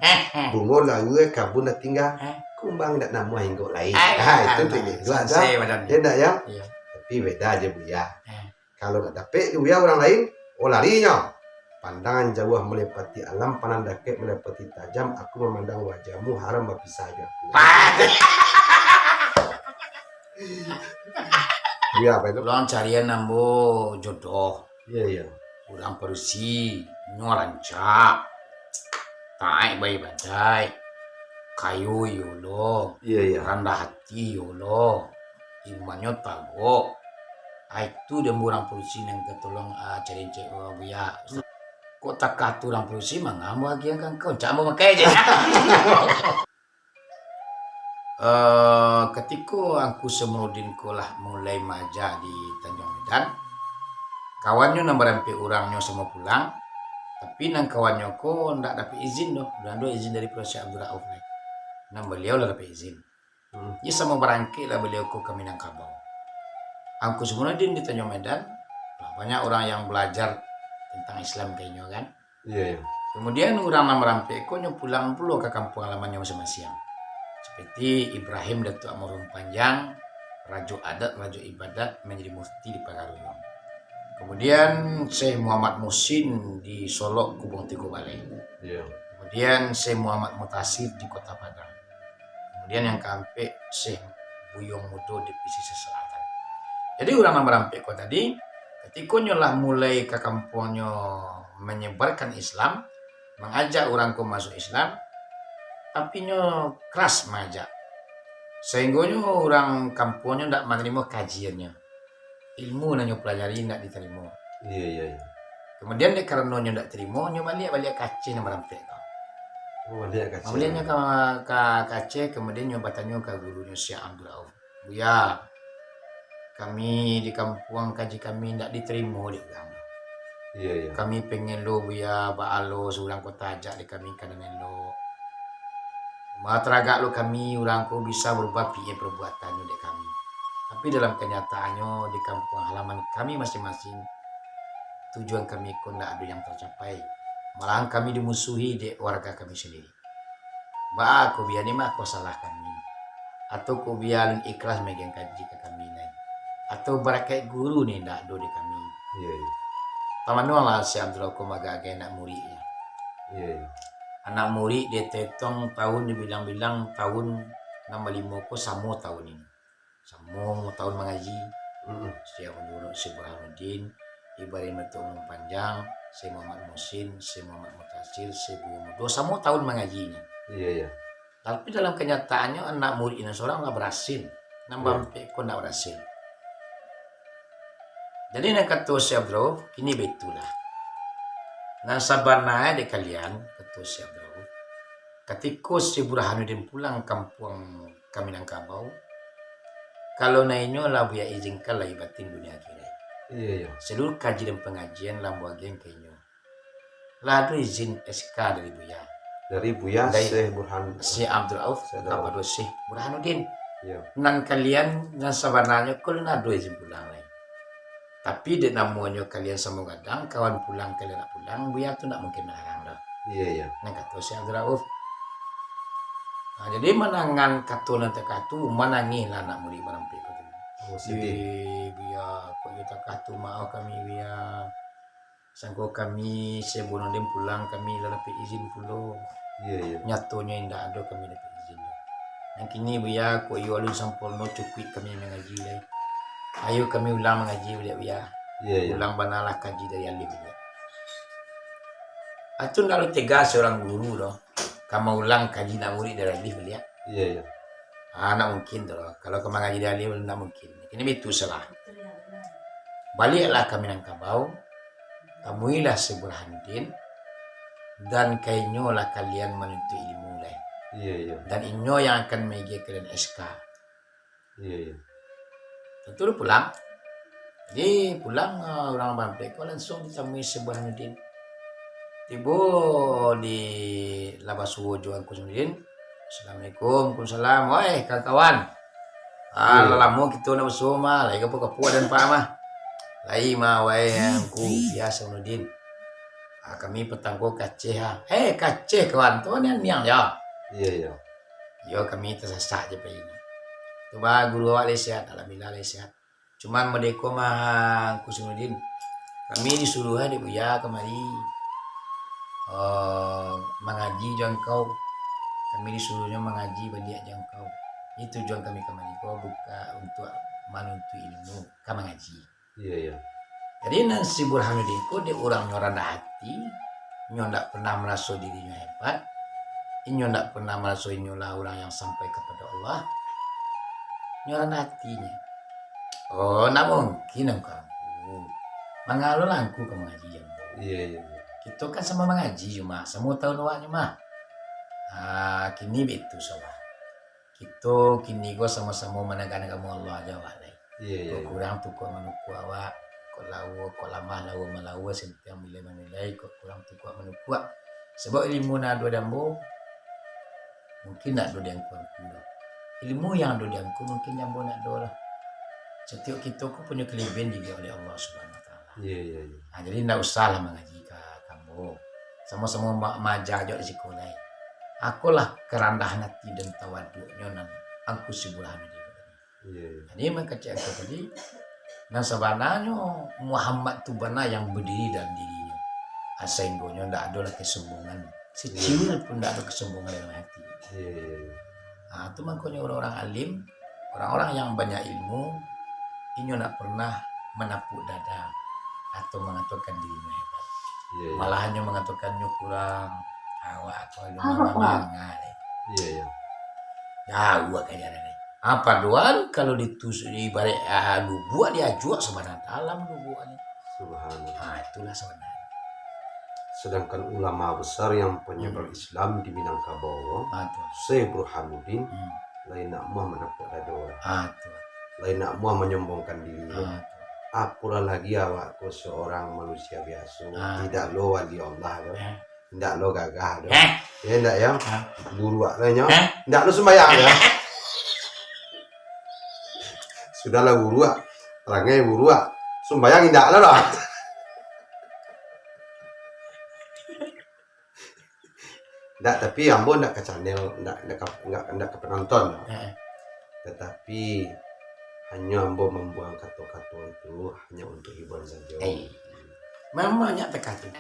Bungo Laue, Kabun Datingga, Kumbang Indak Namuah Inggok Lai. Ah, itu tu. Dia ndak, ya? Tapi beda je, Buya. Kalau nak dapek tu, Buya, urang lain, oh, lari nyo. Pandangan jauah melipati alam, pandang dakek melipati tajam, aku memandang wajahmu, haram bapisah jo aku. Buya, apo itu? Tolong carian ambo jodoh. Iyo, iyo. Urang padusi, nyo rancak, taat baibadaik, kayo iyo lo, Iyo, iyo. randah hati iyo lo, imannyo tagok. Ah, itu dek urang padusi nan ka tolong, ah, cari cek, oh, Buya. Kok takah tu urang padusi, manga ambo agiahkan kau, cak ambo makai je. Eh, katiko Angku Samanudin ko lah mulai maaja di Tanjuang Medan, kawannyo nan barampek urang nyo samo pulang, tapi nan kawannyo ko ndak dapek izin doh, urang doh izin dari Syekh Abdul Rauf lai. Nan baliau lah dapek izin. Hmm. Jadi samo barangkek lah baliau ko ka Minangkabau. Angku Samanudin di Tanjuang Medan, lah banyak urang yang balajar tantang Islam ka inyo kan. Iyo, iyo. Kemudian urang nan marampek ko nyo pulang pulo ka kampuang halamannyo masiang-masiang. Seperti Ibrahim Datuak Amorun Panjang, Rajo Adat, Rajo Ibadat, manjadi mufti di Pagaruyuang. Kemudian Syekh Muhammad Muhsin di Solok Kubong Tigo Balai. Iyo. Kemudian Syekh Muhammad Mutasir di Kota Padang. Kemudian yang kaampek, Syekh Buyuang Mudo di Pisisir Selatan. Jadi, urang nan marampek ko tadi, katiko nyo lah mulai ka kampuangnyo manyebarkan Islam, mangajak urang ko masuak Islam, tapi nyo keras mangajak. Sahinggonyo urang kampuangnyo ndak manarimo kajiannyo. Ilmu nan nyo pelajari indak ditarimo. Iyo, iyo, iyo. Kemudian, dek karano nyo indak tarimo, nyo baliak, baliak ka Aceh nan marampek ko. Oh, baliak ka Aceh. Baliak nyo ka, ka, ka Aceh, kemudian nyo batanyo ka gurunyo Syekh Abdul Rauf. "Buya, kami di kampuang kaji kami indak ditarimo dek urang. Iyo, iyo. Kami pengen lo, Buya, baa lo surang ko taajak dek kami ka nan elok. Mataragak lo kami, urang ko bisa barubah pikia perbuatannyo dek kami. Tapi dalam kanyataannyo, di kampuang halaman kami masing-masing, tujuan kami ko ndak ado yang tacapai. Malahan kami dimusuhi dek warga kami sandiri. Baa ko, Buya, ni mah ko salah kami? Atau ko, Buya, alun ikhlas maagiahan kaji ka kami lai? Atau barakaik guru ni ndak ado dek kami?" Iyo, iyo. Tamanuanglah Syekh Abdul Rauf ko maaga-agai anak muridnyo. Iyo, iyo. Anak murid dietong-etong tahun, dibilang-bilang tahun nan balimo ko samo tahun ini. Samo tahun mangaji. Mm-mm. Syekh Burhan-, Syekh Burhanuddin, Ibrahim Datuak Amorun Panjang, Syekh Muhammad Muhsin, Syekh Muhammad Mutasir, Syekh Buyuang Mudo, samo tahun mangajinyo. Iyo, iyo. Tapi dalam kanyataannyo, anak murid nan surang lah barasil, nan Iyo. barampek ko ndak barasil. Jadi, nan kato Syekh Abdul Rauf, kini baitulah. Nan sabananyo dek kalian, kato Syekh Abdul Rauf, katiko Syekh Burhanuddin pulang kampuang ka Minangkabau, kalau nan inyo lah Buya izinkan lahia batin dunia akhirat. Iyo, iyo. Saluruh kaji dan pangajian lah ambo agiahan ka inyo. Lah ado izin S K dari Buya. Dari Buya Dari Syekh Burhan. Syekh Abdul Rauf Syekh Abdul Rauf. Kapado Syekh Burhanuddin. Iyo. Nan kalian, nan sabananyo ko alun ado izin pulang lai. Tapi dek namonyo kalian samo gadang, kawan pulang kalian nak pulang, Buya tu ndak mungkin malarang doh. Iyo, iyo. Nan kato Syekh Abdul Rauf. Nah, jadi mandangakan kato nan takah tu, manangislah anak murid barampek ko tu. Oh, sedih. "Eh, Buya, kok iyo takah tu, maoh kami, Buya. Sangko kami, Syekh Burhanuddin pulang, kami lah dapek izin pulo. Iyo, iyo. Nyatonyo indak ado kami dapek izin tu. Nan kini, Buya, kok iyo alun sampurno, cukuik kami mangaji lai. Ayo kami ulang mangaji baliak, Buya. Iyo, iyo. Ulang banalah kaji dari alif baliak." Itu ndak lo tega surang guru doh, ka maulang kaji anak murid dari alif baliak. Iyo, iyo. Ah, ndak mungkin tu doh. Kalau ka mangaji dari alif, ndak mungkin. Kini bitu salah. Baliaklah ka Minangkabau, tamuilah Syekh Burhanuddin, dan ka inyo lah kalian manuntuik ilmu lai. Iyo, iyo. Dan inyo yang akan maagiah kalian S K. Iyo, iyo. Tantu lah pulang. Jadi, pulang, ah, urang barampek ko langsuang ditamui Syekh Burhanuddin. Tibo di lah basuo jo Angku Samanudin. "Assalamualaikum." "Waalaikumsalam." "Woi, kawan-kawan. Ah, lah lamo kito nak basuo mah, lai kapua-kapua den pa mah. Lai mah wae angku, biaso Nurdin. Ah, kami patang ko ka Aceh ah. Eh, ka Aceh kawan tu nian niang yo. Iyo, iyo. Yo, kami tasasak je pai ni. Tu bah guru awak lai sehat, alhamdulillah lai sehat. Cuman mode ko mah angku Sinudin, kami disuruah dek Buya kamari, eh, mangaji jo angkau. Kami disuruahnyo mangaji baliak jo angkau. Jadi tujuan kami kamari ko bukan untuak manuntuik ilmu, ka mangaji. Iyo, iyo. Jadi nan si Burhanuddin ko dek urangnyo randah ati, nyo ndak pernah maraso dirinyo hebat, inyo ndak pernah maraso inyo lah urang yang sampai kapado Allah, nyo randah atinyo. Oh, ndak mungkin angku. Mangalo lah angku ka mangaji jo ambo. Iyo, iyo, iyo. Kito kan samo mangaji jo mah, samo tahu awaknyo mah. Ah, kini baitu solah. Kito kini ko samo-samo managak agamo Allah jo awak lai. Iyo, iyo, Kok iyo. kurang tu kok manukuak awak, kok lawa, kok lamah lawa malawa, santiang milai-mamilai, kok kurang tu kok manukuak. Sabab ilmu nan ado di ambo, mungkin ndak ado di angku-angku doh. Ilmu yang ado di angku, mungkin di ambo ndak ado lah. Satiok kito ko punyo kalabiahan dibari oleh Allah Subhanahu Wa Taala. Iyo, iyo, iyo. Ha, jadi ndak usah lah mangaji ka, ka ambo. Samo-samo ma-, maaja jo di siko lai. Akolah karandahan ati dan tawaduknyo nan angku si Burhanuddin tadi. Iyo, iyo. Jadi, mangkecek angku tadi, nan sabananyo Muhammad tu bana yang badiri dalam dirinyo. Ha, sainggonyo ndak ado lah kesombongan. Saciwil pun ndak ado kesombongan dalam hati. Iyo, iyo, iyo. Ha, tu mangkonyo urang-urang alim, urang-urang yang banyak ilmu, inyo ndak pernah manapuk dada atau mangatokan dirinyo hebat. Iyo, iyo. Malahan nyo mangatokan nyo kurang, awak tu alun Apa, Pak? manganga deh. Iyo, iyo. Jauah ka jalan deh. Ha, padohal kalau ditus-, ibarat, ah, lubuak diajuak sabana dalam lubuak ni. Subhanallah. Ha, itulah sabananyo. Sedangkan ulama besar yang penyebar Hmm. Islam di Minangkabau, Ha, tu. Syekh Burhanuddin, Hmm. lai nak muah manapuk dado. Ha, tu. Lai nak muah manyombongkan diri. Ha, tu. Apolah lagi awak ko seorang manusia biaso, Ha, tidak tu. lo wali Allah ko. Eh. Indak lo gagah doh. Eh? Ya, indak, ya? Hah? Buruak lah, nyo. Eh? Indak lo sumbayang, ya? Sudahlah buruak. Parangai buruak. Sumbayang indak lo doh. Indak, tapi ambo indak ka channel, indak, indak ka, indak, indak ka penonton. Eh. Tatapi, hanyo ambo mambuang kato-kato itu hanyo untuak hiburan sajo. Eh. Memang banyak teka tu.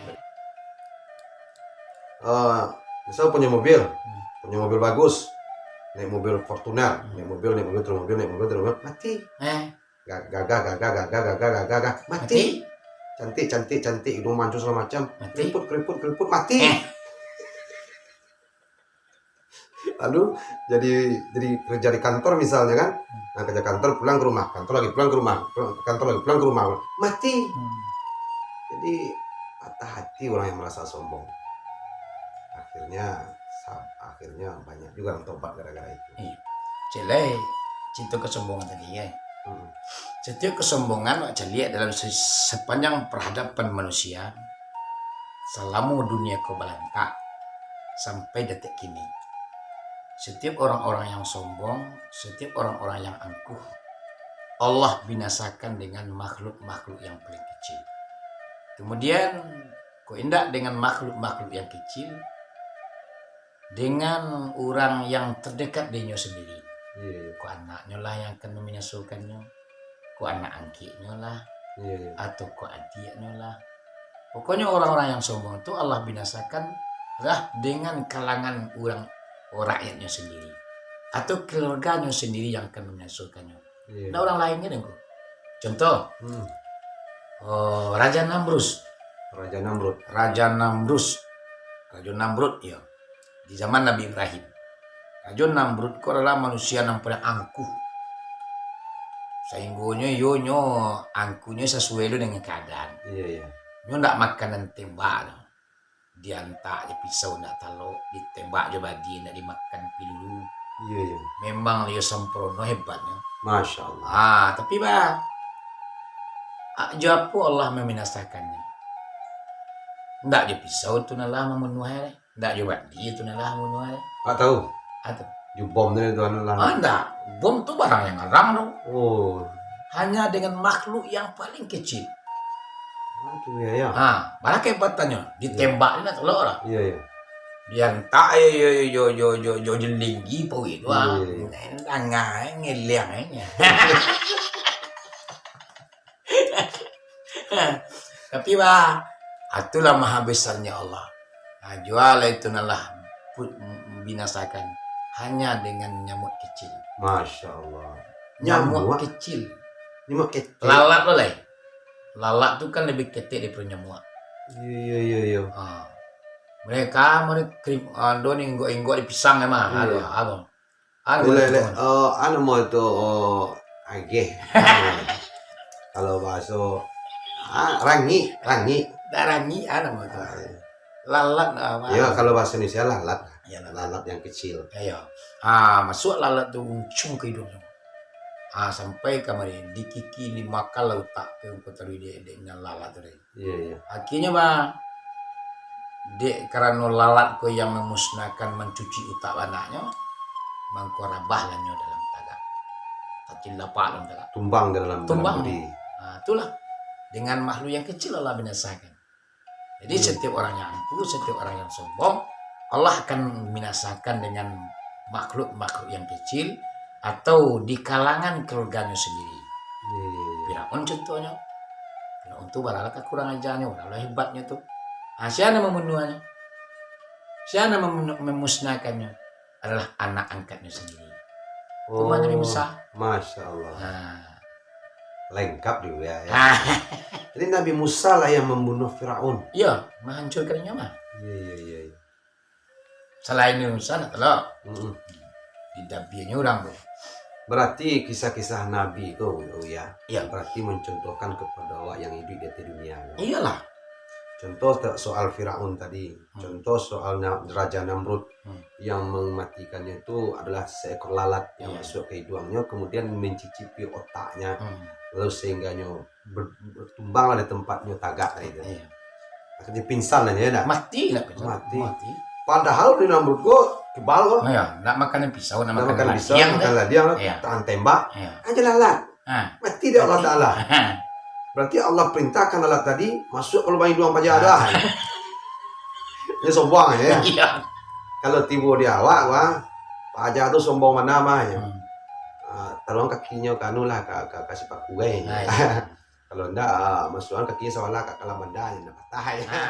Eh, misal punyo mobil, Hmm. punyo mobil bagus, naik mobil Fortuner, Hmm. naik mobil, naik mobil, turun mobil, naik mobil, turun mobil, mati. Eh. Ga-, gagah, gagah, gagah, gagah, gagah, gagah, mati. Mati. Cantik, cantik, cantik, hidung mancung segala macam. Mati. Keriput, keriput, keriput, mati. Eh. Lalu jadi, jadi kerja di kantor misalnya kan. Hmm. Nah, kerja kantor pulang ke rumah, kantor lagi pulang ke rumah, pulang, kantor lagi pulang ke rumah. Mati. Hmm. Jadi patah hati orang yang merasa sombong. Akhirnya sa-, akhirnya banyak juga yang tobat gara-gara itu. Iya. Cek lai, cinto kesombongan tadi, ya. Hmm. Setiap kesombongan, wak caliak dalam se-, sepanjang peradaban manusia, salamo dunia ko balantak, sampai detik kini. Setiap orang-orang yang sombong, setiap orang-orang yang angkuh, Allah binasakan dengan makhluk-makhluk yang paling kecil. Kemudian, kok indak dengan makhluk-makhluk yang kecil, dengan urang yang terdekat dek inyo sendiri. Iya, iya. Kok anaknyo lah yang akan mambinasokannyo, kok anak angkeknyo lah, Iya, iya. atau kok adiaknyo lah. Pokoknyo orang-orang yang sombong tu Allah binasakan lah dengan kalangan urang, rakyatnyo sendiri, atau keluarganyo sendiri yang akan mambinasokannyo. Iya. Ndak urang lain kan, Ngku? Contoh, Hmm. oh, Raja Namrus. Raja Namrud. Raja Namrus. Raja Namrud, iyo. Di zaman Nabi Ibrahim. Raja Namrud ko adalah manusia nan paling angkuh. Sainggonyo iyo nyo angkuhnyo sasuai lo dengan keadaan. Iya, iya. Nyo ndak makan nan tembak tu. Diantak je pisau ndak talok, ditembak je badi ndak dimakan pilulu. Iya, iya. Memang iyo sempurno hebatnyo. Masya Allah. Ah, tapi bah, ah, jo apo Allah maminasakannyo? Ndak jo pisau tu nan lah mambunuah, eh. Ndak jo badi tu nan lah mambunuah, eh. Awak tahu? Ah, tu. Di bom tu, tu anu lah. Ah, ndak. Bom tu barang yang garang tu. Oh. Hanya dengan makhluk yang paling kecil. Ah, tu ya, ya. Ha, barang kehebatannya, ditembak ni nak tolak lah. Iya, iya. Diantak, yo, yo, yo, yo, yo, yo, jelinggi pawik tu, ah. Iya, iya. Danga, eh, ngeliang, eh. Tapi, bah, itulah maha besarnya Allah. Ha, jualah itu nalah put-, binasakan hanya dengan nyamuk kecil. Masya Allah. Nyamuk Nyamuk? kecil. Nyamuk kecil. Lalat lo lai. Lalat tu kan lebih ketek daripada nyamuk. Iya, iya, iya, iya. Ha. Mereka, mereka krim-, ado ni inggok-inggok di pisang emang. Iya. Ado, ado. Anu, Boleh, anu, lek, anu. Eh, anu mau tu, oh, agih. Kalau bahaso, ah, rangi, rangi. Dah rangi, anu mau tu. Ah, iya. Lalat, ah, Ya, kalau bahasa Indonesia lalat. Ya, lalat. Lalat yang kecil. Ya, ya. Ah, masuk lalat tu uncung ke hidung tu. Ah, sampai kamari, dikiki, dimakan lah utak ke, kau taruih di, di, dengan lalat tu tadi. Iya, iya. Akhirnya, bah, dek karano lalat ko yang memusnahkan, mancuci utak banaknyo, mangko rabahlah nyo dalam tagak. Tacilapak dalam tagak. Tumbang dalam, dalam Tumbang. budi. Ha, itulah. Dengan makhluk yang kecil Allah binasakan. Jadi, Hmm. setiap orang yang angkuh, setiap orang yang sombong, Allah akan binasakan dengan makhluk-makhluk yang kecil atau di kalangan keluarganyo sendiri. Iya, iya, iya. Firaun contohnyo. Firaun tu baralah kakurang ajarnyo, baralah hebatnyo tu. Ha, sia nan mambunuahnyo? Sia nan mamunu-, memusnahkannyo? Adalah anak angkatnyo sendiri. Itu mah Nabi Oh, Musa. Masya Allah. Ha. Lengkap juga ya. Ha. Jadi Nabi Musa lah yang membunuh Firaun. Iya, menghancurkannyo mah. Iya, iya, iya, iya. Salain Nabi Musa nak tolak. Mm-mm. Didabiahnyo urang tu. Berarti kisah-kisah Nabi tu, Uya, Iya. berarti mencontohkan kepada awak yang hidup di atas dunia. Iyalah. Contoh te-, soal Firaun tadi, Hmm. contoh soal Na-, Raja Namrud Hmm. yang mematikannya itu adalah seekor lalat yang Iya. masuk ke hidungnya, kemudian mencicipi otaknya, Hmm. lalu sehingganya ber-, bertumbanglah di tempatnya tagak tadi tu. Iya. Akhirnya pingsan lah dia dah. Mati lah pingsan. Mati. Mati. Padahal di Namrud ko kebal ko. Nah, ya, nak makan pisau, nak Nak makan makan pisau, ladiang makan teh. ladiang, Iya. tahan tembak. Iya. Aja lalat. Ha. Mati dia Allah Mati. Taala. Ha. Berarti Allah perintahkan lalat tadi masuk ke lubang hidung paja Ha. dah. Dia sombong aja ya. Iya. Kalau tibo di awak, wah, paja tu sombong mana mah ya. Hmm. Ah, tolong kakinyo ka anu lah, ka, ka, ka sipaku gai. Ha, iya. Kalau ndak, ah, masuakan kakinyo sabalah ka kalamandanya, ndak patah ya. Ha.